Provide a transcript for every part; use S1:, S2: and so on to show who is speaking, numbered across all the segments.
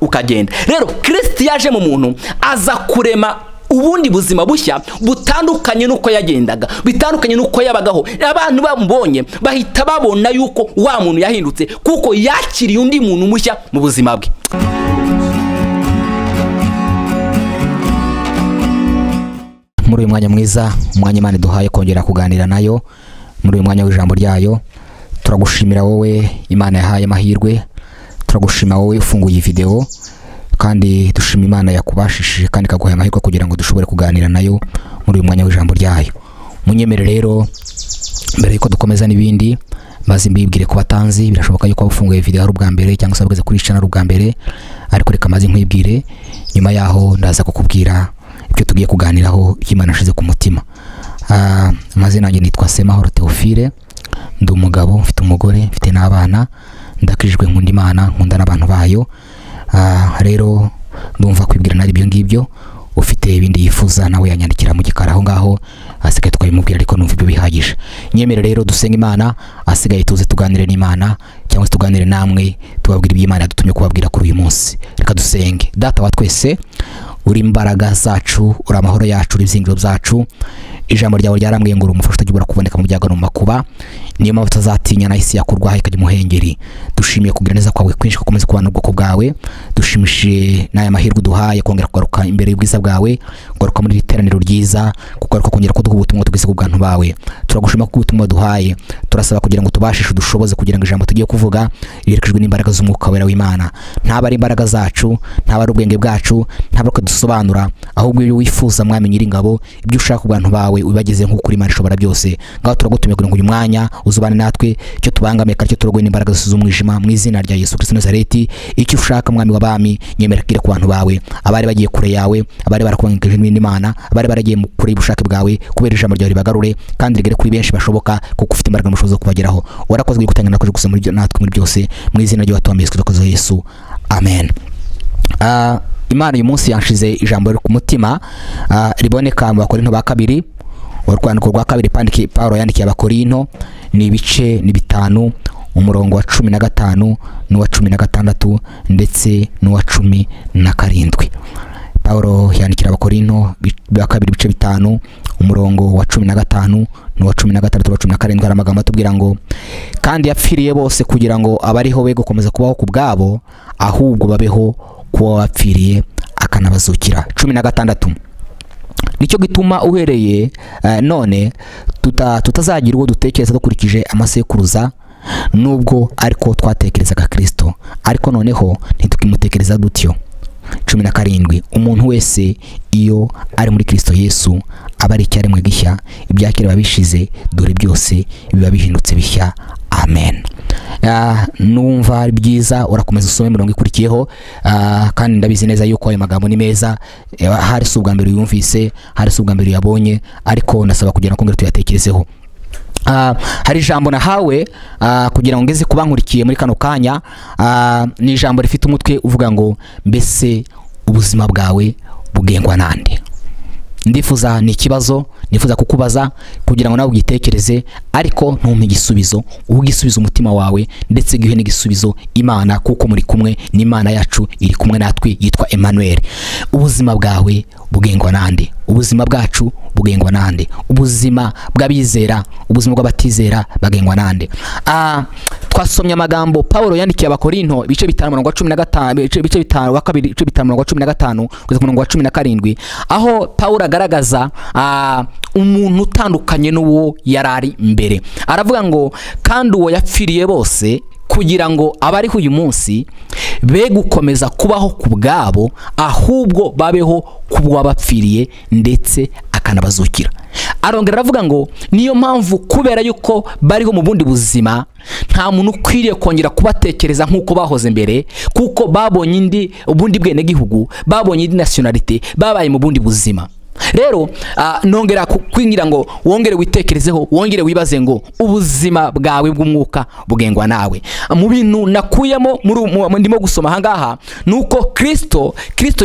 S1: Ukagenda. Rero Kristo yaje mu muntu aza kurema ubundi buzima bushya butandukanye nuko yagendaga, bitandukanye nuko yabagaho. Abantu bamubonye bahita babona yuko wa muntu yahindutse, kuko yakiriye undi muntu mushya mu buzima bwe.
S2: Muri uyu mwanya mwiza, umwanya Imana iduhaye kongera kuganira nayo, muri uyu mwanya w'ijambo ryayo, turagushimira wowe Imana yahaye amahirwe, turagushima wowe ufunguye video, kandi dushima Imana yakubashishije kandi ikaguha amahirwe kugira ngo dushobore kuganira nayo muri uyu mwanya w'ijambo ryayo. Munyemere rero mbere yuko dukomeza n'ibindi, maze mbibwire ku batanzi, birashoboka yuko ufunguye video ari ubwa mbere cyangwa se ubweze kuri channel ubwa mbere, ariko reka maze nkwibwire, nyuma yaho ndaza kukubwira ibyo tugiye kuganiraho Imana ashize ku mutima. Amazina yanjye nitwa Semahoro Theophile, ndi umugabo, mfite umugore, mfite n'abana, ndakijwe, nkunda Imana, nkunda n'abantu bayo. Rero ndumva kwibwira nari ibyo ngibyo, ufite ibindi yifuza nawe yanyandikira mu gikara aho ngaho, asigaye tukabimubwira, ariko numva ibyo bihagije. Nyemere rero dusenga Imana, asigaye tuze tuganire n'Imana cyangwa se tuganire namwe, tubabwira ibyo Imana yadutumye kubabwira kuri uyu munsi. Reka dusenge. Data wa twese, uri imbaraga zacu, uri amahoro yacu, uri ibyiringiro byacu. Ijambo ryawe ryarambwiye ngo umufasha utagira kuboneka mu byago no mu makuba, niyo mpamvu tutazatinya na isi yakurwaho ikajya umuhengeri. Dushimiye kugira neza kwawe kwinshi gukomeza kubana n'ubwoko bwawe, dushimishije n'aya mahirwe uduhaye kongera kugaruka imbere y'ubwiza bwawe, kugaruka muri iteraniro ryiza, kugaruka kongera kuduha ubutumwa tugeze ku bantu bawe. Turagushima kuko ubutumwa duhaye, turasaba kugira ngo tubashishe udushoboze kugira ngo ijambo tugiye kuvuga riherekejwe n'imbaraga z'umwuka wera w'Imana. Ntaba ari imbaraga zacu, ntaba ari ubwenge bwacu, ntaba ari dusobanura, ahubwo iyo wifuza Mwami Nyiringabo ibyo ushaka ku bantu bawe ubageze nk'uko Imana ishobora byose. Ngaho turagutumye kugira ngo uyu mwanya uzubane natwe, icyo tubangamiye kandi icyo turogoye n'imbaraga z'umwijima, mu izina rya Yesu Kristo Nazareti. Icyo ushaka Mwami w'abami, nyemera kire ku bantu bawe, abari bagiye kure yawe, abari barakubangikije n'ibindi Imana, abari baragiye kure y'ubushake bwawe, kubera ijambo ryawe ribagarure kandi rigere kuri benshi bashoboka, kuko ufite imbaraga n'ubushobozi bwo kubageraho. Warakozwe gutanga nakoje gusa muri natwe muri byose, mu izina ry'uwatumiye Kristo Yesu, amen. Imana uyu munsi yanshize ijambo ku mutima, riboneka mu Bakorinto ba kabiri, urwandiko rwa kabiri Paulo yandikiye Abakorinto, ni ibice ni 5, umurongo wa 15 n'uwa 16 ndetse n'uwa 17. Paulo yandikira Abakorinto ba kabiri ibice 5, umurongo wa 15 n'uwa 16 n'uwa 17, hari amagambo atubwira ngo kandi yapfiriye bose kugira ngo abariho be gukomeza kubaho ku bwabo, ahubwo babeho kuba bapfiriye akanabazukira. 16 nicyo gituma uhereye none tutazagira uwo dutekereza dukurikije amasekuruza, nubwo ariko twatekerezaga Kristo, ariko noneho ntitukimutekereza dutyo. 17 umuntu wese iyo ari muri Kristo Yesu aba ari icyaremwe gishya, ibya kera babishize, dore byose biba bihindutse bishya. Amen. Numva ari byiza, urakomeza usome mirongo ikurikiyeho, kandi ndabizi neza yuko ayo magambo ni meza, hari si ubwa mbere uyumvise, hari si ubwa mbere uyabonye, ariko ndasaba kugira ngo tuyatekerezeho. Hari ijambo nahawe kugira ngo ngeze kubankurikiye muri kano kanya, ni ijambo rifite umutwe uvuga ngo mbese ubuzima bwawe bugengwa nande? Ndifuza, ni ikibazo nifuza kukubaza kugira ngo nawe ugitekereze, ariko ntumpe igisubizo, ugisubiza umutima wawe, ndetse gihe n'igisubizo Imana, kuko muri kumwe n'Imana yacu iri kumwe natwe yitwa Emmanuel. Ubuzima bwawe bugengwa nande? Ubuzima bwacu bugengwa nande? Ubuzima bw'abizera, ubuzima bw'abatizera bagengwa nande? Twasomye amagambo Paulo yandikiye Abakorinto ibice 5 umurongo wa 15, ibice 5 wa kabiri, ibice 5 umurongo wa 15 kugeza ku murongo wa 17, aho Paulo agaragaza umuntu utandukanye n'uwo yarari mbere. Aravuga ngo kandi uwo yapfiriye bose kugira ngo abariho uyu munsi be gukomeza kubaho ku bwabo, ahubwo babeho kubwo abapfiriye ndetse akanabazukira. Arongera aravuga ngo niyo mpamvu kubera yuko bariho mu bundi buzima, nta muntu ukwiriye kongera kubatekereza nkuko bahoze mbere, kuko babonye indi ubundi bwene gihugu, babonye indi nationality, babaye mu bundi buzima.
S1: Rero nongera kwingira ngo wongere witekerezeho, wongere wibaze ngo ubuzima bwawe bw'umwuka bugengwa nawe. Mu bintu nakuyemo ndimo gusoma ahangaha nuko Kristo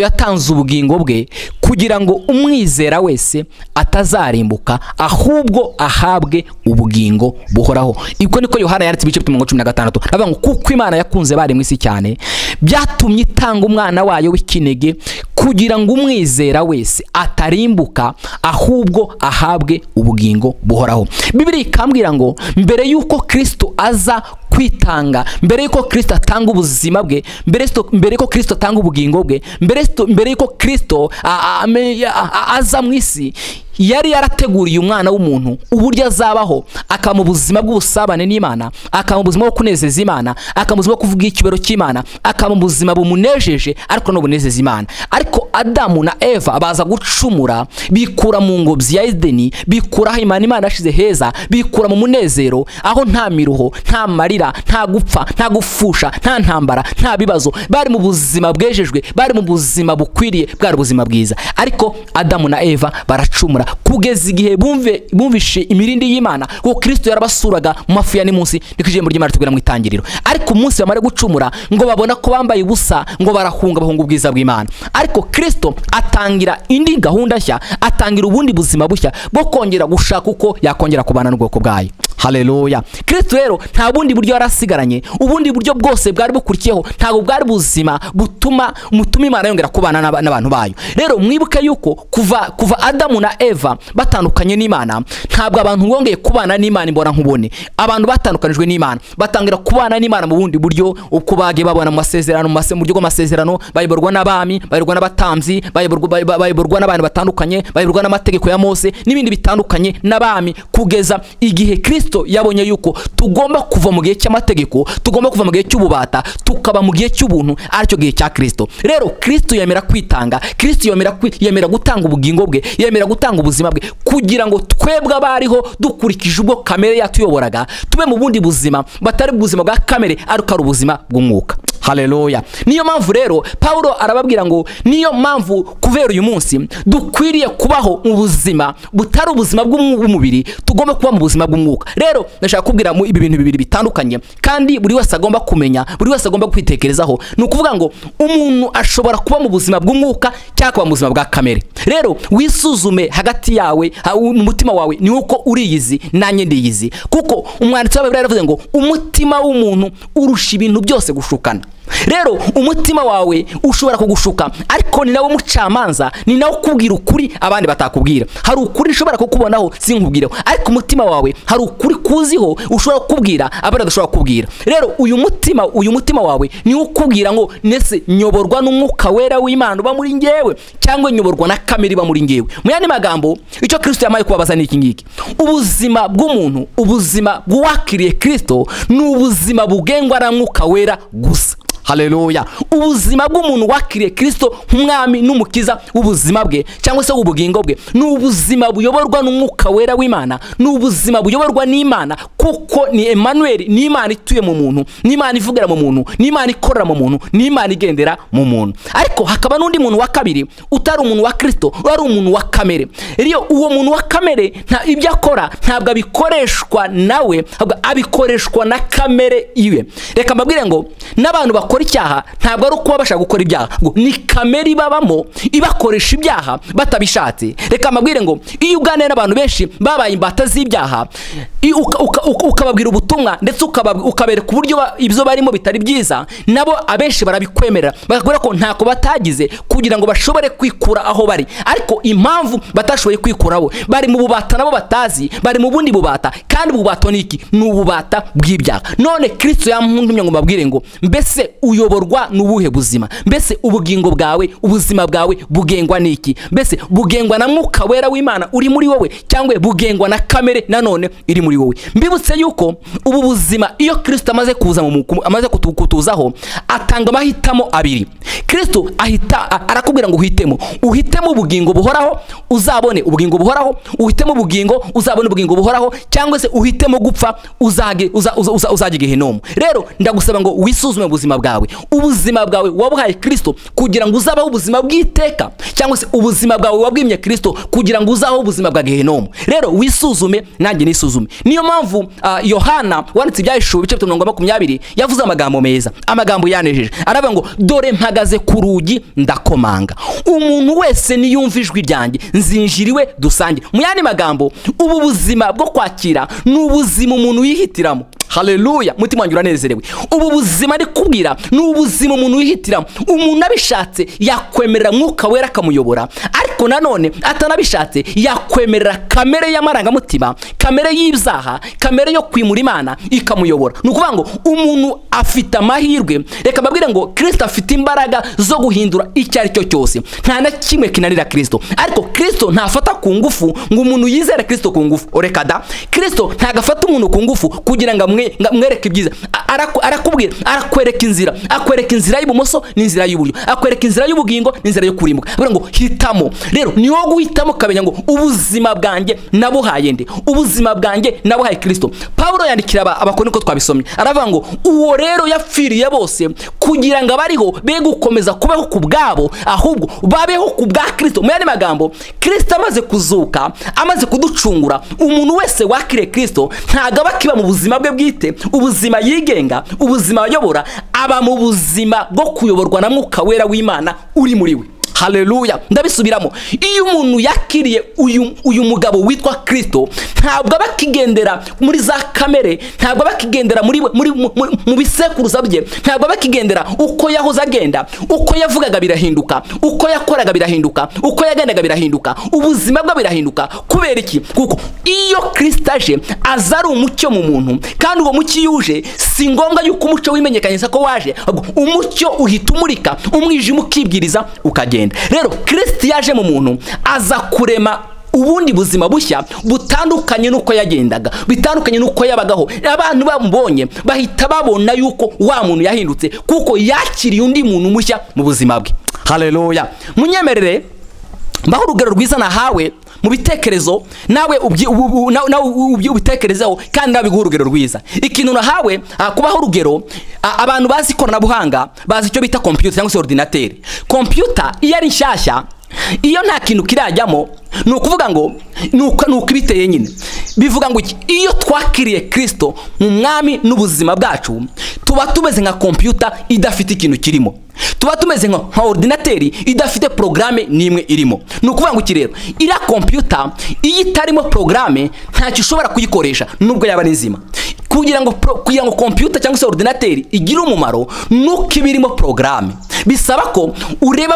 S1: yatanze ubugingo bwe kugira ngo umwizera wese atazarimbuka ahubwo ahabwe ubugingo buhoraho. Iko niko Yohana yanditse ibice 16 avuga ngo kuko Imana yakunze bari mu isi cyane byatumye itanga umwana wayo w'ikinege kugira ngo umwizera wese atarimbuka ahubwo ahabwe ubugingo buhoraho. Bibiliya ikambwira ngo mbere yuko Kristo aza kwitanga, mbere yuko Kristo atanga ubuzima bwe, mbere yuko Kristo atanga ubugingo bwe, mbere yuko Kristo aza mu isi, yari yarateguriye umwana w'umuntu uburyo azabaho, akaba mu buzima bw'ubusabane n'Imana, akaba mu buzima bwo kunezeza Imana, akaba mu buzima bwo kuvuga ikibero cy'Imana, akaba mu buzima bumunejeje ariko no bunezeza Imana. Ariko Adamu na Eva baza gucumura, bikura mu ngobyi ya Edeni, bikura aho Imana yashize heza, bikura mu munezero aho nta miruho, nta marira, nta gupfa, nta gufusha, nta ntambara, nta bibazo. Bari mu buzima bwejejwe, bari mu buzima bukwiriye, bwari ubuzima bwiza. Ariko Adamu na Eva baracumura kugeza igihe bumvishe imirindi y'Imana, kuko Kristo yarabasuraga mu mafu ya nimunsi, niko ijambo ry'Imana tubwira mu itangiriro. Ariko umunsi bamara gucumura ngo babona ko bambaye ubusa, ngo barahunga, bahunga ubwiza bw'Imana. Ariko Kristo atangira indi gahunda nshya, atangira ubundi buzima bushya bwo kongera gushaka uko yakongera kubana n'ubwoko bwayo. Haleluya. Kristo rero nta bundi buryo yarasigaranye, ubundi buryo bwose bwari bukurikiyeho ntabwo bwari buzima butuma mutuma Imana yongera kubana n'abantu bayo. Rero mwibuke yuko kuva Adamu na Eva batandukanye n'Imana, ntabwo abantu bongeye kubana n'Imana imbona nkubone. Abantu batandukanijwe n'Imana batangira kubana n'Imana mu bundi buryo, uko bagiye babona mu masezerano, mu buryo bw'amasezerano, bayoborwa n'abami, bayoborwa n'abatambyi, bayoborwa n'abantu batandukanye, bayoborwa n'amategeko ya Mose n'ibindi bitandukanye n'abami, kugeza igihe Kristo yabonye yuko tugomba kuva mu gihe cy'amategeko, tugomba kuva mu gihe cy'ububata, tukaba mu gihe cy'ubuntu, aricyo gihe cya Kristo. Rero Kristo yemera kwitanga, Kristo yemera gutanga ubugingo bwe, yemera gutanga ubuzima bwe kugira ngo twebwe abariho dukurikije ubwo kamere yatuyoboraga tube mu bundi buzima batari ubuzima bwa kamere ariko ari ubuzima bw'umwuka. Haleluya. Niyo mpamvu rero Paulo arababwira ngo niyo mpamvu kubera uyu munsi dukwiriye kubaho mu buzima butari ubuzima bw'umubiri, tugomba kuba mu buzima bw'umwuka. Rero ndashaka kubwira mu ibi bintu bibiri bitandukanye kandi buri wese agomba kumenya, buri wese agomba kwitekerezaho. Ni ukuvuga ngo umuntu ashobora kuba mu buzima bw'umwuka cyangwa kuba mu buzima bwa kamere. Rero wisuzume hagati yawe, mu mutima wawe, ni uko uriyizi nanjye ndiyizi, kuko umwanditsi wa Bibiliya yaravuze ngo umutima w'umuntu urusha ibintu byose gushukana. Rero umutima wawe ushobora kugushuka, ariko ni nawe mucamanza, ni nawe ukubwira ukuri abandi batakubwira. Hari ukuri ushobora kukubonaho sinkubwireho, ariko umutima wawe hari ukuri kuziho ushobora kukubwira abandi badashobora kukubwira. Rero uyu mutima wawe ni ukubwira ngo nese nyoborwa n'umwuka wera w'Imana uba muri ngewe, cyangwa nyoborwa na kamere iba muri ngewe. Mu yandi magambo, icyo Kristo yamaye kubabaza ni iki ngiki: ubuzima bw'umuntu, ubuzima bw'uwakiriye Kristo ni ubuzima bugengwa na mwuka wera gusa. Haleluya. Ubuzima bw'umuntu wakiriye Kristo nk'umwami n'umukiza w'ubuzima bwe cyangwa se ubugingo bwe ni ubuzima buyoborwa n'umwuka wera w'Imana, ni ubuzima buyoborwa n'Imana, kuko ni Emmanuel, ni Imana ituye mu muntu, ni Imana ivugira mu muntu, ni Imana ikorera mu muntu, ni Imana igendera mu muntu. Ariko hakaba n'undi muntu wa kabiri utari umuntu wa Kristo, wari umuntu wa kamere. Rero uwo muntu wa kamere nta ibyo akora ntabwo abikoreshwa nawe, ahubwo abikoreshwa na kamere iwe. Reka mbabwire ngo n'abantu bakora icyaha ntabwo ari ukuba bashaka gukora ibyaha, ni kamere ibabamo ibakoresha ibyaha batabishatse. Reka mbabwire ngo iyo uganira n'abantu benshi babaye imbata z'ibyaha, ukababwira ubutumwa ndetse ukabereka uburyo ibyo barimo bitari byiza, nabo abenshi barabikwemerera, bakakubwira ko ntako batagize kugira ngo bashobore kwikura aho bari. Ariko impamvu batashoboye kwikuraho, bari mu bubata nabo batazi, bari mu bundi bubata, kandi ububata ni iki? Ni ububata bw'ibyaha. None Kristo yamuntumye ngo mbabwire ngo mbese uyoborwa n'ubuhe buzima? Mbese ubugingo bwawe, ubuzima bwawe bugengwa n'iki? Mbese bugengwa na mwuka wera w'Imana uri muri wowe, cyangwa bugengwa na kamere nanone iri muri wowe? Mbibutse yuko ubu buzima iyo Kristo amaze kuza amaze kutuzaho, atanga amahitamo abiri. Kristo ahita arakubwira ngo uhitemo, uhitemo ubugingo buhoraho uzabone ubugingo buhoraho, uhitemo ubugingo uzabone ubugingo buhoraho, cyangwa se uhitemo gupfa uzage uzajye gehinomu. Rero ndagusaba ngo wisuzume ubuzima bwawe. bwawe, ubuzima bwawe wabuhaye Kristo kugira ngo uzabaho ubuzima bw'iteka, cyangwa se ubuzima bwawe wabwimye Kristo kugira ngo uzabaho ubuzima bwa gehinomu. Rero wisuzume nanjye nisuzume. Niyo mpamvu Yohana wanditse Ibyahishuwe ibice 20 yavuze amagambo meza, amagambo yanejeje. Aravuga ngo dore mpagaze ku rugi ndakomanga, umuntu wese niyumva ijwi ryanjye nzinjiriwe dusange. Mu yandi magambo, ubu buzima bwo kwakira ni ubuzima umuntu yihitiramo. Haleluya, mutima wanjye uranezerewe. Ubu buzima ari kubwira ni ubuzima umuntu yihitiramo. Umuntu abishatse yakwemerera Mwuka Wera akamuyobora, ariko nanone atanabishatse yakwemerera kamere y'amarangamutima, kamere y'ibyaha, kamere yo kwimura Imana ikamuyobora. Ni ukuvuga ngo umuntu afite amahirwe. Reka mbabwire ngo Kristo afite imbaraga zo guhindura icyo ari cyo cyose, nta na kimwe kinanira Kristo. Ariko Kristo ntafata ku ngufu ngo umuntu yizere Kristo ku ngufu. Oreka da, Kristo ntagafata umuntu ku ngufu kugira ngo amwereke ibyiza. Arakubwira, arakwereka inzira, akwereka inzira y'ibumoso n'inzira y'uburyo, akwereka inzira y'ubugingo n'inzira yo kurimbuka. Avuga ngo hitamo. Rero ni wowe guhitamo ukamenya ngo ubuzima bwanjye nabuhaye nde, ubuzima bwanjye nabuhaye Kristo. Paulo yandikira Abakorinto ko twabisomye, aravuga ngo uwo rero yapfiriye bose kugira ngo abariho be gukomeza kubaho ku bwabo, ahubwo babeho ku bwa Kristo. Mu yandi magambo, Kristo amaze kuzuka, amaze kuducungura, umuntu wese wakiriye Kristo ntago aba akiba mu buzima bwe bwite, ubuzima yigenga, ubuzima ayobora, aba mu buzima bwo kuyoborwa na Mwuka Wera w'Imana uri muri we. Haleluya, ndabisubiramo. Iyo umuntu yakiriye uyu mugabo witwa Kristo, ntabwo aba akigendera muri za kamere, ntabwo aba akigendera mu bisekuruza bye, ntabwo aba akigendera uko yahoze agenda, uko yavugaga birahinduka, uko yakoraga birahinduka, uko yagendaga birahinduka, ubuzima bwe birahinduka. Kubera iki? Kuko iyo Kristo aje aza ari umucyo mu muntu, kandi uwo mucyo iyo uje si ngombwa yuko umucyo wimenyekanisha ko waje, umucyo uhita umurika, umwijima ukibwiriza ukagenda. Rero Kristo yaje mu muntu aza kurema ubundi buzima bushya butandukanye nuko yagendaga, bitandukanye nuko yabagaho. Abantu bamubonye bahita babona yuko wa muntu yahindutse, kuko yakiriye undi muntu mushya mu buzima bwe. Haleluya. Munyemerere mbaho urugero rwiza nahawe mu bitekerezo, nawe ubitekerezeho kandi nabiguha urugero rwiza. Ikintu nahawe kubaho urugero, abantu bazi ikoranabuhanga bazi icyo bita computer cyangwa se ordinateur. Computer iyo ari nshyashya, iyo nta kintu kirajyamo, ni ukuvuga ngo nuko ibiteye nyine. Bivuga ngo iyo twakiriye Kristo mu mwami n'ubuzima bwacu, tuba tumeze nka computer idafite ikintu kirimo, tuba tumeze nka ordinateur idafite programme nimwe irimo. Ni ukuvuga ngo iki rero, iriya computer iyo itarimo programme ntacyo ushobora kuyikoresha nubwo yaba ari nzima. Kugira ngo computer cyangwa se ordinateur igire umumaro nuko ibirimo programme, bisaba ko ureba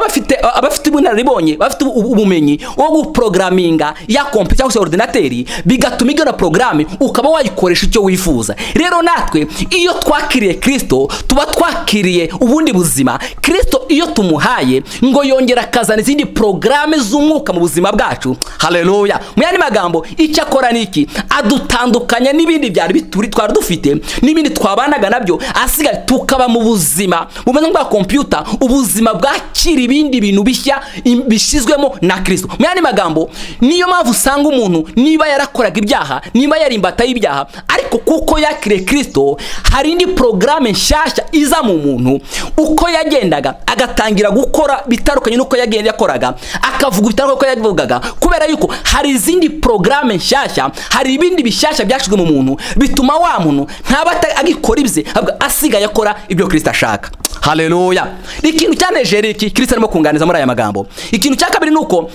S1: abafite ubunararibonye, bafite ubumenyi wo guprograminga ya computer cyangwa se ordinateur, bigatuma igana programme ukaba wayikoresha icyo wifuza. Rero natwe iyo twakiriye Kristo tuba twakiriye ubundi buzima. Kristo iyo tumuhaye ngo yongera akazana izindi programme z'umwuka mu buzima bwacu. Haleluya. Mu yandi magambo, icyo akora niki? Adutandukanya n'ibindi byari bituri twari dufite, n'ibindi twabanaga nabyo, asigaye tukaba mu buzima bumeze nka computer, ubuzima bwakira ibindi bintu bishya bishizwemo na Kristo. Mu yandi magambo, niyo mpamvu usanga umuntu niba yarakoraga ibyaha, niba yari imbata y'ibyaha, ariko kuko yakiriye Kristo hari indi programme nshyashya iza mu muntu, uko yagendaga agatangira gukora bitandukanye nuko yagenda yakoraga, akavuga bitandukanye uko yavugaga, kubera yuko hari izindi programme nshyashya, hari ibindi bishyashya byashizwe mu muntu, bituma wa muntu ntaba agikora ibye, ahubwo asigaye akora ibyo Kristo ashaka. Haleluya. Ikintu cyanejeje iki Kristo arimo kunganiza muri aya magambo. Ikintu cya kabiri nuko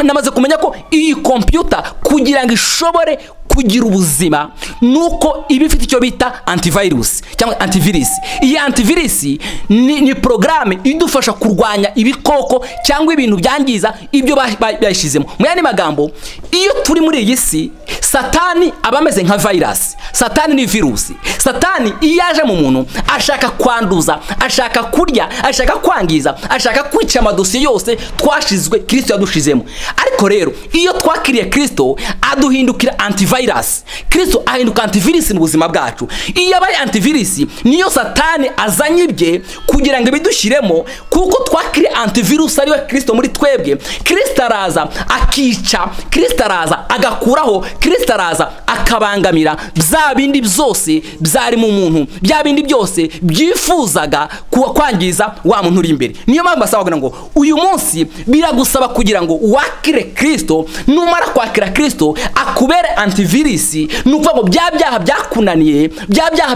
S1: namaze kumenya ko iyi computer kugira ngo ishobore kugira ubuzima nuko iba ifite icyo bita antivirus cyangwa antivirus. Iyi antivirus ni programme idufasha kurwanya ibikoko cyangwa ibintu byangiza ibyo bayishizemo. Mu yandi magambo, iyo turi muri iyi si, Satani aba ameze nka virus. Satani ni virusi. Satani iyo aje mu muntu ashaka kwanduza, ashaka kurya, ashaka kwangiza, ashaka kwica amadosiye yose twashizwe Kristo yadushizemo. Ariko rero iyo twakiriye Kristo aduhindukira antivirus. Kristo ahinduka antivirus mu buzima bwacu. Iyo abaye antivirus niyo Satani azanye ibye kugira ngo bidushyiremo, kuko twakiriye antivirus ariwe Kristo muri twebwe. Kristo araza akica, Kristo araza agakuraho, Kristo araza akabangamira bya bindi byose byari mu muntu, bya bindi byose byifuzaga kwangiza wa muntu uri imbere. Niyo mpamvu basaba kugira ngo uyu munsi biragusaba kugira ngo wakire Kristo. Numara kwakira Kristo akubere antivirus, nukuvuga ngo bya byaha byakunaniye, bya byaha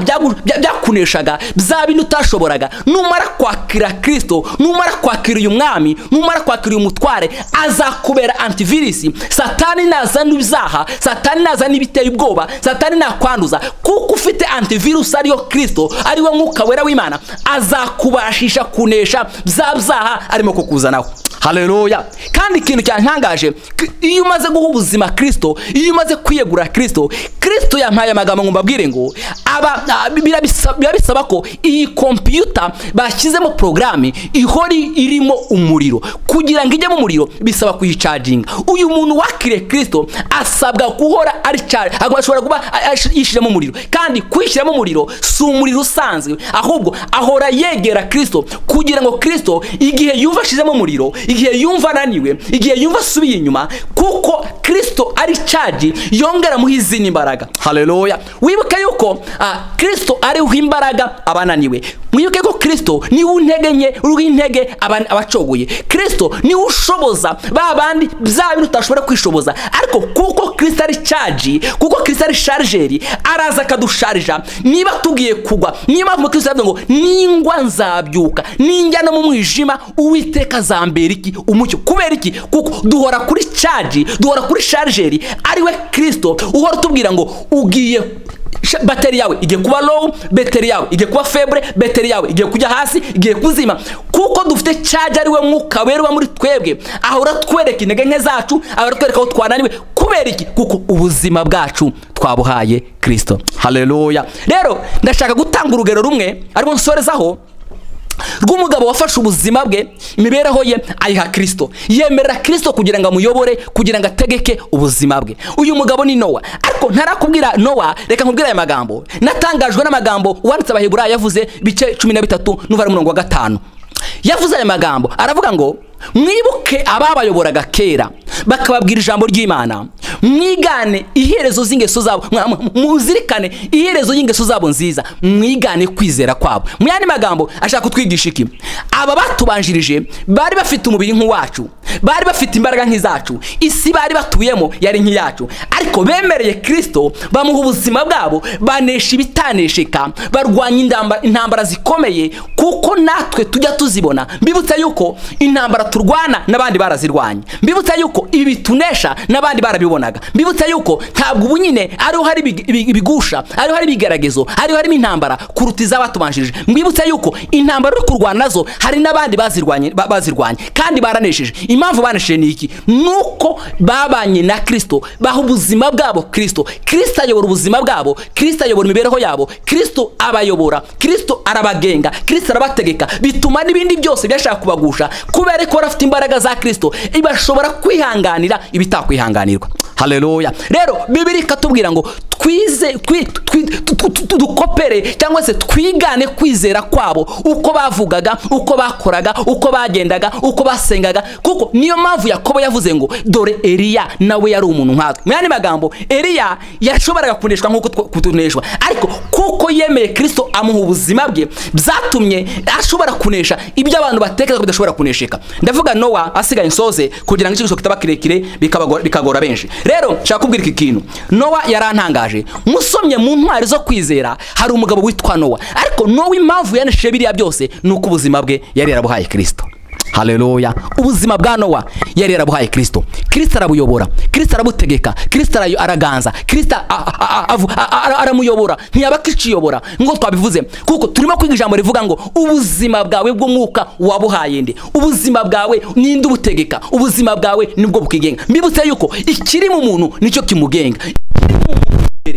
S1: byakuneshaga, bya bindi utashoboraga, numara kwakira Kristo, numara kwakira uyu mwami, numara kwakira uyu mutware, azakubera antivirus. Satani nazana ibyaha, Satani nazana ibiteye ubwoba, Satani nakwanduza, kuko ufite antivirus ariyo Kristo, ariwe Mwuka Wera w'Imana, azakubashisha kunesha bya byaha arimo kukuzanaho. Haleluya. Kandi ikintu cyantangaje, iyo umaze guha ubuzima Kristo, iyo umaze kwiyegura Kristo, Kristo yampaye amagambo ngo mbabwire ngo aba bisaba ko iyi computer bashyizemo programme ihori irimo umuriro. Kugira ngo ijye mu muriro bisaba kuyicaginga. Uyu muntu wakire Kristo asabwa guhora ari charge, ashobora kuba yishiramo umuriro. Kandi kwishyiramo umuriro si umuriro usanzwe, ahubwo ahora yegera Kristo kugira ngo Kristo igihe yumva ashizemo umuriro, igihe yumva ananiwe, igihe yumva asubiye inyuma, kuko Kristo ari charge yongera muha izindi imbaraga. Haleluya. Wibuke yuko Kristo ari imbaraga abananiwe. Mwibuke ko Kristo ni untege nke, uri intege abacogoye. Kristo ni ushoboza ba bandi bya bintu utashobora kwishoboza. Ariko kuko Kristo ari charge, kuko Kristo ari chargeri, araza akadusharija. Niba tugiye kugwa, niba mu Kristo yavuze ngo ningwa nzabyuka, ninjya no mu mwijima Uwiteka azambera iki umucyo. Kubera iki? Kuko duhora kuri charge, duhora kuri chargeri ariwe Kristo uhora utubwira ngo ugiye bateri yawe igiye kuba low, bateri yawe igiye kuba febre, bateri yawe igiye kujya hasi, igiye kuzima. Kuko dufite charge ariwe Mwuka Wera muri twebwe, ahora twereka intege nke zacu, ahora twereka aho twananiwe. Kubera iki? Kuko ubuzima bwacu twabuhaye Kristo. Haleluya. Rero ndashaka gutanga urugero rumwe ariko nsorezaho, rw'umugabo wafashe ubuzima bwe, imibereho ye ayiha Kristo, yemerera Kristo kugira ngo amuyobore, kugira ngo ategeke ubuzima bwe. Uyu mugabo ni Nowa. Ariko ntarakubwira Nowa, reka nkubwire aya magambo. Natangajwe n'amagambo uwanditse Abaheburayo yavuze bice 13 n'uva umurongo wa 5. Yavuze aya magambo aravuga ngo mwibuke ababayoboraga kera bakababwira ijambo ry'Imana, mwigane iherezo z'ingeso zabo, muzirikane iherezo y'ingeso zabo nziza, mwigane kwizera kwabo. Mu yandi magambo ashaka kutwigisha iki? Aba batubanjirije bari bafite umubiri nk'uwacu, bari bafite imbaraga nk'izacu, isi bari batuyemo yari nk'iyacu, ariko bemereye Kristo bamuha ubuzima bwabo, banesha ibitanesheka, barwanya intambara zikomeye, kuko natwe tujya tuzibona. Mbibutsa yuko intambara turwana n'abandi barazirwanye, mbibutsa yuko ibi bitunesha n'abandi barabibonaga, mbibutsa yuko ntabwo ubu nyine ariho hari ibigusha, ariho hari ibigeragezo, ariho hari intambara kuruta izabatubanjirije. Mbibutsa yuko intambara uri kurwana nazo hari n'abandi bazirwanye kandi baranesheje. Impamvu banesheje ni iki? Nuko babanye na Kristo, baha ubuzima bwabo Kristo. Kristo ayobora ubuzima bwabo, Kristo ayobora imibereho yabo, Kristo abayobora, Kristo arabagenga, Kristo arabategeka. Bituma n'ibindi byose byashaka kubagusha, kubera ko bafite imbaraga za Kristo ibashobora kwihanganira ibitakwihanganirwa. Haleluya. Rero Bibiliya ikatubwira ngo twize dukopere cyangwa se twigane kwizera kwabo, uko bavugaga, uko bakoraga, uko bagendaga, uko basengaga. Kuko niyo mpamvu Yakobo yavuze ngo dore Eliya nawe yari umuntu nkatwe. Mu yandi magambo Eliya yashoboraga kuneshwa nkuko kutuneshwa, ariko kuko yemeye Kristo amuha ubuzima bwe, byatumye ashobora kunesha ibyo abantu batekereza ko bidashobora kunesheka. Ndavuga Nowa asigaye nsoze kugira ngo ikigisho kitaba kirekire bikagora benshi. Rero nshaka kubwira iki kintu, Nowa yarantangaje. Musomye mu ntwari zo kwizera hari umugabo witwa Nowa, ariko Nowa impamvu yanesheje biriya byose nuko ubuzima bwe yari yarabuhaye Kristo. Haleluya. Ubuzima bwa Nowa yari yarabuhaye Kristo. Kristo arabuyobora, Kristo arabutegeka, Kristo araganza, Kristo aramuyobora, ntiyaba akiciyobora ngo twabivuze. Kuko turimo kwiga ijambo rivuga ngo ubuzima bwawe bw'umwuka wabuhaye nde? Ubuzima bwawe ninde ubutegeka? Ubuzima bwawe nibwo bukigenga. Mbibutse yuko ikiri mu muntu nicyo kimugenga.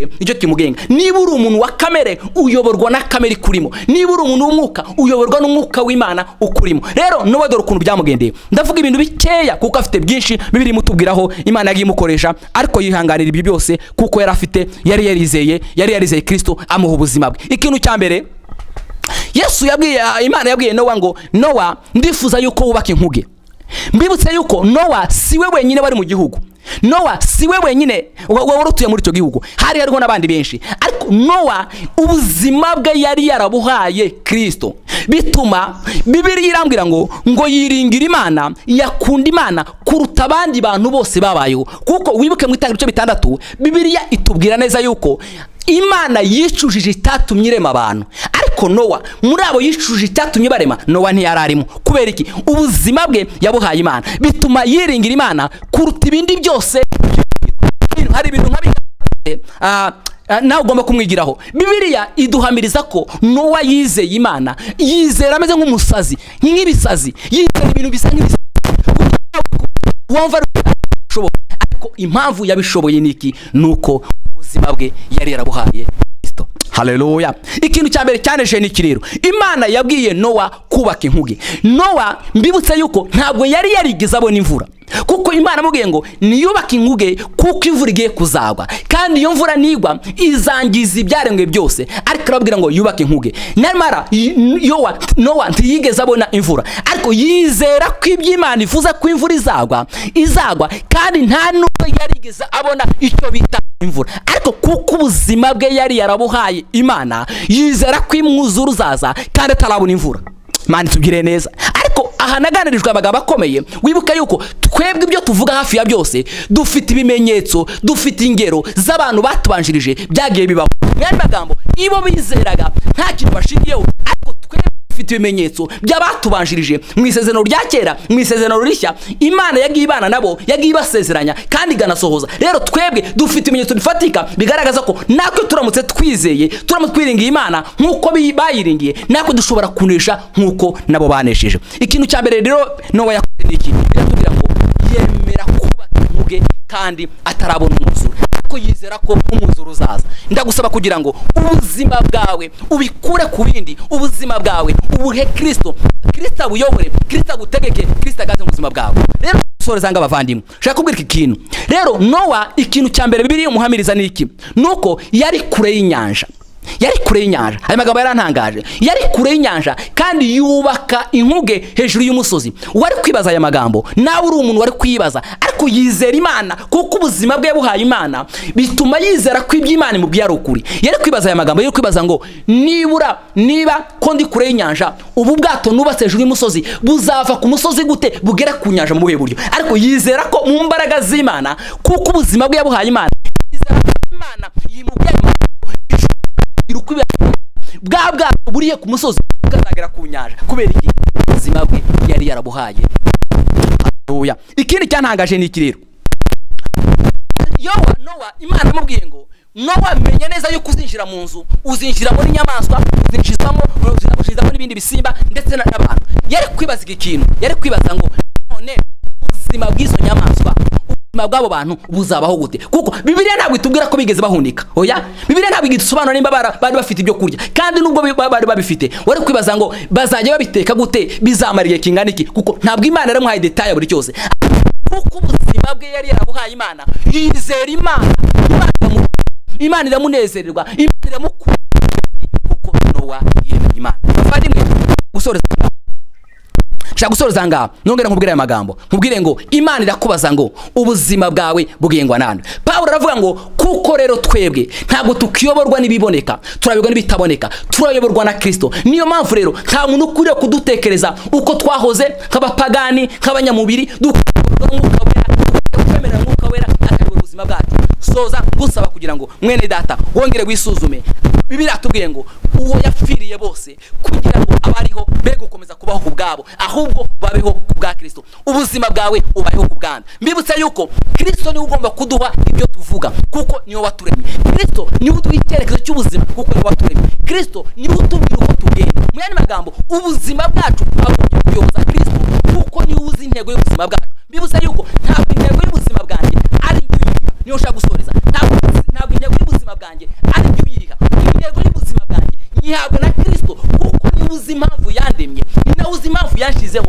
S1: imbere nicyo kimugenga. Niba uri umuntu wa kamere uyoborwa na kamere ikurimo, niba uri umuntu w'umwuka uyoborwa n'umwuka w'Imana ukurimo. Rero Nowa dore ukuntu byamugendeye. Ndavuga ibintu bikeya kuko afite byinshi Bibiliya imutubwiraho Imana yagiye imukoresha, ariko yihanganira ibi byose kuko yari afite, yari yarizeye Kristo amuha ubuzima bwe. Ikintu cya mbere Yesu yabwiye, Imana yabwiye Nowa ngo Nowa, ndifuza yuko wubaka inkuge. Mbibutse yuko Nowa siwe wenyine wari mu gihugu, Nowa siwe wenyine wari utuye muri icyo gihugu, hari hariho n'abandi benshi, ariko Nowa ubuzima bwe yari yarabuhaye Kristo. Bituma Bibiliya irambwira ngo yiringira Imana, yakunda Imana kuruta abandi bantu bose babayeho. Kuko wibuke mu Itangiriro ibice 6, Bibiliya itubwira neza yuko Imana yicujije itatumye irema abantu, ariko Nowa muri abo yicujije itatumye barema, Nowa ntiyararimo. Kubera iki? Ubuzima bwe yabuhaye Imana, bituma yiringira Imana kuruta ibindi byose. Hari ibintu nka nawe ugomba kumwigiraho. Bibiliya iduhamiriza ko Nowa yizeye Imana, yizera ameze nk'umusazi, nk'ibisazi, yizera ibintu bisa nk'ibisazi, wumva ariko impamvu yabishoboye niki? Nuko ubuzima bwe yari yarabuhaye Kristo. Haleluya. Ikintu cya mbere cyaneje ni iki rero? Imana yabwiye Nowa kubaka inkuge. Nowa mbibutse yuko ntabwo yari yarigeze abona imvura, kuko Imana amubwiye ngo niyubake inkuge kuko imvura igiye kuzagwa, kandi iyo mvura nigwa izangiza ibyaremwe byose, ariko arababwira ngo yubake inkuge. Nyamara Nowa ntiyigeze abona imvura, ariko yizera ko iby'Imana ivuze ko imvura izagwa, kandi nta nubwo yarigeze abona icyo bita imvura, ariko kuko ubuzima bwe yari yarabuhaye Imana, yizera ko imwuzure uzaza kandi atarabona imvura. Imana itugire neza. Ariko aha naganirijwe amagambo akomeye. Wibuka yuko twebwe ibyo tuvuga hafi ya byose dufite ibimenyetso, dufite ingero z'abantu batubanjirije byagiye bibaho. Mu yandi magambo, ibo bizeraga nta kintu bashingiyeho, ariko twebwe dufite ibimenyetso by'abatubanjirije mu isezerano rya kera, mu isezerano rishya. Imana yagiye ibana nabo, yagiye ibasezeranya kandi iganasohoza. Rero twebwe dufite ibimenyetso bifatika bigaragaza ko natwe turamutse twizeye, turamutse twiringiye Imana nk'uko bayiringiye, natwe dushobora kunesha nk'uko nabo banesheje. Ikintu cya mbere rero Nowa yakoze ni iki? Biratubwira ngo yemera kubaka inkuge kandi atarabona umwuzure, ariko yizera ko umwuzure uzaza. Ndagusaba kugira ngo ubuzima bwawe ubikure ku bindi, ubuzima bwawe ubuhe Kristo, Kristo abuyobore, Kristo agutegeke, Kristo agaze mu buzima bwawe. Rero soreza nga bavandimwe, nshaka kubwira iki kintu. Rero Nowa ikintu cya mbere Bibiliya imuhamiriza ni iki? Nuko yari kure y'inyanja. Yari kure y'inyanja. Aya magambo yarantangaje. Yari kure y'inyanja kandi yubaka inkuge hejuru y'umusozi. Wari kwibaza aya magambo, nawe uri umuntu wari kwibaza, ariko yizera Imana kuko ubuzima bwe yabuhaye Imana, bituma yizera ko iby'Imana imubwiye ari ukuri. Yari kwibaza aya magambo, yari kwibaza ngo nibura niba ko ndi kure y'inyanja, ubu bwato nubatse hejuru y'umusozi buzava ku musozi gute bugera ku nyanja mu buhe buryo? Ariko yizera ko mu mbaraga z'Imana, kuko ubuzima bwe yabuhaye Imana, yizera ko Imana yimubwiye bwa bwato buriye ku musozi bukazagera ku nyanja. Kubera iki? Ubuzima bwe yari yarabuhaye. Haleluya. Ikindi cyantangaje ni iki rero? Nowa Imana amubwiye ngo Nowa, menya neza yuko uzinjira mu nzu, uzinjiramo n'inyamaswa, uzinjizamo n'ibindi bisimba ndetse n'abantu. Yari kwibaza iki kintu, yari kwibaza ngo none ubuzima bw'izo nyamaswa, ubuzima bw'abo bantu buzabaho gute? Kuko Bibiliya ntabwo itubwira ko bigeze bahunika. Oya, Bibiliya ntabwo idusobanura nimba bari bafite ibyo kurya, kandi nubwo bari babifite, wari kwibaza ngo bazajya babiteka gute, bizamara igihe kingana iki? Kuko ntabwo Imana yaramuhaye detail ya buri cyose. Kuko ubuzima bwe yari yarabuhaye Imana, yizera Imana, Imana iramunezererwa, Imana iramukunda, kuko Nowa yemeye Imana. Bavandimwe, gusoreza nshaka gusoreza ngaha, nongera nkubwire aya magambo, nkubwire ngo Imana irakubaza ngo ubuzima bwawe bugengwa nande. Pawulo aravuga ngo kuko rero twebwe ntabwo tukiyoborwa n'ibiboneka, turayoborwa n'ibitaboneka, turayoborwa na Kristo. Niyo mpamvu rero nta muntu ukwiriye kudutekereza uko twahoze nk'abapagani, nk'abanyamubiri, dukorwa n'Umwuka Wera, twemera Umwuka Wera akayobora ubuzima bwacu. Soza ngusaba kugira ngo mwene data wongere wisuzume. Bibiliya atubwiye ngo uwo yapfiriye bose kugira ngo abariho be gukomeza kubaho ku bwabo, ahubwo babeho ku bwa Kristo. Ubuzima bwawe ubayeho ku bwanda. Mbibutse yuko Kristo niwe ugomba kuduha ibyo tuvuga kuko niwe waturemye. Kristo niwe uduha icyerekezo cy'ubuzima kuko niwe waturemye. Kristo niwe utubwira uko tugenda. Mu yandi magambo, ubuzima bwacu agomba kuyoboza Kristo kuko niwe uzi intego y'ubuzima bwacu. Mbibutse yuko ntabwo intego y'ubuzima bwanjye ari niyo ushaka gusoreza, ntabwo intego y'ubuzima bwanjye ari byo uyiha. Intego y'ubuzima bwanjye nyihabwa na Kristo, kuko niwe uzi impamvu yandemye, ni nawe uzi impamvu yanshizeho,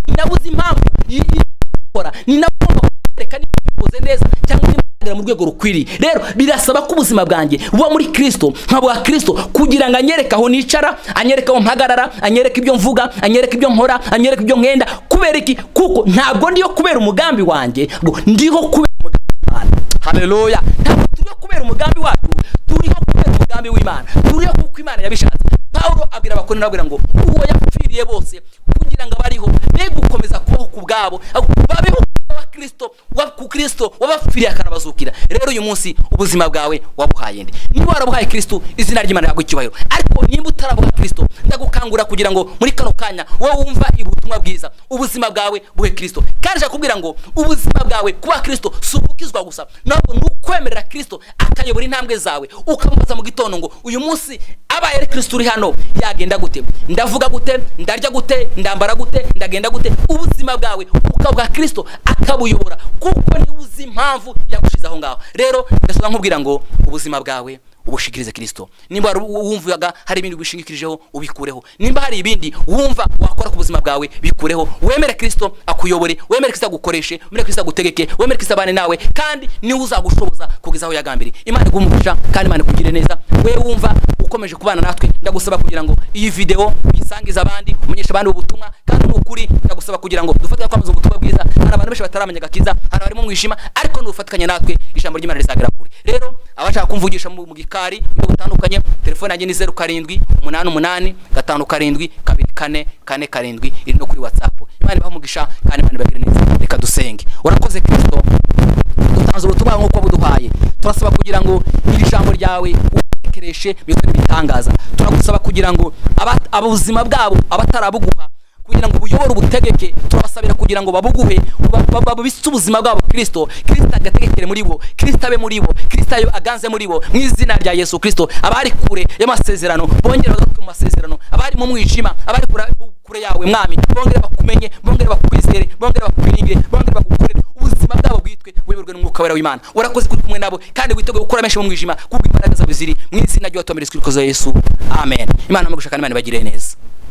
S1: ni nawe uzi impamvu ikora, ni nawe ugomba kwereka niba ubikoze neza cyangwa niba mu rwego rukwiriye. Rero birasaba ko ubuzima bwanjye buba muri Kristo, nkabuha Kristo, kugira ngo anyereke aho nicara, anyereke aho mpagarara, anyereke ibyo mvuga, anyereke ibyo nkora, anyereke ibyo nkenda. Kubera iki? Kuko ntabwo ndiho kubera umugambi wanjye, ndiho kubera umugambi w'Imana. Haleluya! Ntabwo turiho kubera umugambi wacu, turiho kubera umugambi w'Imana, turiho kuko Imana yabishatse. Pawulo abwira Abakorinto ababwira ngo uwo yapfiriye bose kugira ngo abariho be gukomeza kubaho ku bwabo, babeho wa Kristo, wa ku Kristo wabapfiriye akanabazukira. Rero uyu munsi ubuzima bwawe wabuhaye nde? Niba warabuhaye Kristo, izina ry'Imana rihabwe icyubahiro. Ariko nimba utarabuha Kristo, ndagukangura kugira ngo muri kano kanya wowe wumva ubutumwa bwiza, ubuzima bwawe buhe Kristo. Kandi nshaka kubwira ngo ubuzima bwawe kuba Kristo si ubukizwa gusa, ntabwo ni ukwemerera Kristo akayobora intambwe zawe, ukamubaza mu gitondo ngo uyu munsi abaye ari Kristo uri hano yagenda gute, ndavuga gute, ndarya gute, ndambara gute, ndagenda gute. Ubuzima bwawe ukabwa Kristo akabuyobora, kuko ni uzi impamvu yagushize aho ngaho. Rero ndasaba nkubwira ngo ubuzima bwawe ubushikirize Kristo. Nimba wumvaga hari ibindi wishingikirijeho, ubikureho. Nimba hari ibindi wumva wakora ku buzima bwawe, bikureho. Wemere Kristo akuyobore, wemere Kristo agukoreshe, wemere Kristo agutegeke, wemere Kristo abane nawe, kandi niwe uzagushoboza kugeza aho yagambiriye. Imana iguhe umugisha kandi Imana ikugirire neza. We wumva ukomeje kubana natwe, ndagusaba kugira ngo iyi video uyisangize abandi, umenyeshe abandi ubutumwa. Kandi n'ukuri ndagusaba kugira ngo dufatanye kwamamaza ubutumwa bwiza. Hari abantu benshi bataramenya agakiza, hari abari mu mwijima, ariko nufatikanya natwe ijambo ry'Imana rizagera kure. Rero abashaka kumvugisha mu gikari uburyo butandukanye, telefone yanjye ni 07 88 57 24 47, iri no kuri WhatsApp. Imana ibahe umugisha kandi Imana ibagirire neza. Reka dusenge. Urakoze Kristo, dutanze ubutumwa nk'uko buduhaye. Turasaba kugira ngo iri jambo ryawe ukereshe bizane ibitangaza. Turagusaba kugira ngo abuzima bwabo abatarabuguha, kugira ngo ubuyobore ubutegeke. Turabasabira kugira ngo babuguhe, babise ubuzima bwabo Kristo, Kristo agategekere muri bo, Kristo abe muri bo, Kristo aganze muri bo, mu izina rya Yesu Kristo. Abari kure y'amasezerano bongere bagaruke mu masezerano, abari mu mwijima, abari kure yawe Mwami, bongere bakumenye, bongere bakwizere, bongere bakwiringire, bongere bagukorere. Ubuzima bwabo bwitwe buyoborwe n'Umwuka Wera w'Imana. Urakoze kuri kumwe nabo, kandi witeguye gukora menshi mu mwijima, kubwo imbaraga zawe ziri mu izina ry'uwatumirije Kristo Yesu. Amen. Imana imugisha kandi Imana ibagirire neza.